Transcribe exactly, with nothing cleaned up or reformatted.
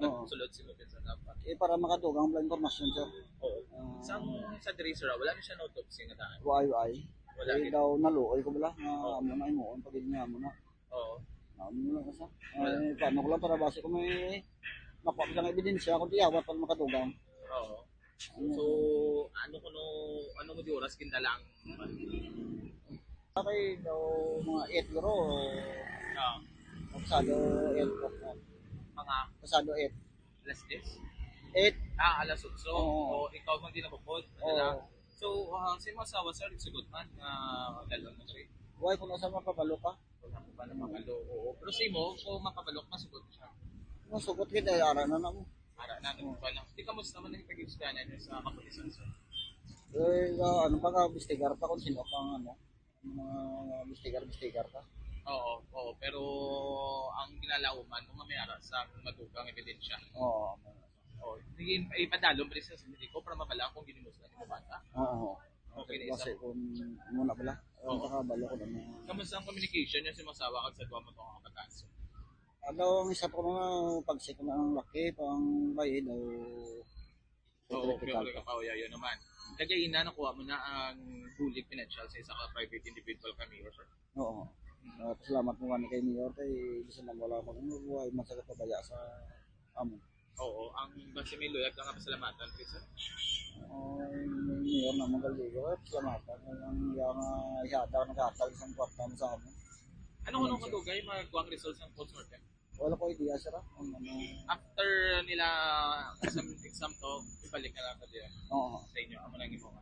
Oo. Sulod si Miguel sa dapat. Eh, para makadugang bala impormasyon, sir. Oo. Ah. Sang sa diri, sir, wala na siya na-autopsy nga daan? Why, why? Wala. Eh, daw naluoy ko bala nga Oo. Amo na, imo ang pagid niya, amo na. Oo. Amo na sa. Wala. Eh, paano ko lang para base ko may makuha ko siyang ebidensya kung tiyawat pa makadugang. Oo. So, ano kuno, ano mo di oras gindalang? Okay, daw mga eight siguro. Ah. Pasado eight. Mga? Pasado eight. Alas diyes? Eight. Ah, alas otso. Oo. O, ikaw man din nabukod. Oo. So, ah, sa imong asawa, sir, nagsugot man nga dalon mo diri? Why, kung asa makabalo ka? Wala ko pa na makalo. Oo. Pero sa imo, kung makabalo ka, masugot siya. Masugot gid, ay, ara na namo. Ara na, nagkuha lang. Di, kamusta man ang pag-iusganan niyo sa kapulisan, sir? Eh, ah, ano, pag-imbestigar pa kung sino pang, ano, mga imbestigar-imbestigar pa. Oo, oo. Pero ang ginalauman mo nga may ara sa madugang ebidensya. Oo. Oo. Sige, ipadalom pa rin sa mediko para mabala kung ginimusga ni bata. Oo. Okay, na isa. Kasi kung muna pala, Oo. Makabalo ko na. Kamusta ang communication niyo sa imong asawa kag sa duha mo tong kabataan, sir? Ano, ang isa pa nga, pag-check na ang laki, pang bayad, o Oo, okay, critical okay pa. Ka pa, o, yayo naman. Kagaina, nakuha mo na ang bulig financial sa isa ka private individual ka mayor, sir? Oo. Ah, salamat mo man kay Mayor, kay bisan lang wala ko, ano, buhay man sa kapabaya sa amo. Oo, ang base may luyag ka nga pasalamatan, sir? Ang Mayor na Magaligo, eh, pasalamatan. Ang yang, ah, ihada, naghatag sa kwarta mo sa amo. Ano, ano, ano, sir? Kadugay, magkuha ang results ng postmortem? Wala ko idea, sir, ah, kung ano. After nila exam, exam to, ibalik na lang sa diyan. Oo. Sa inyo, amo lang yung mga.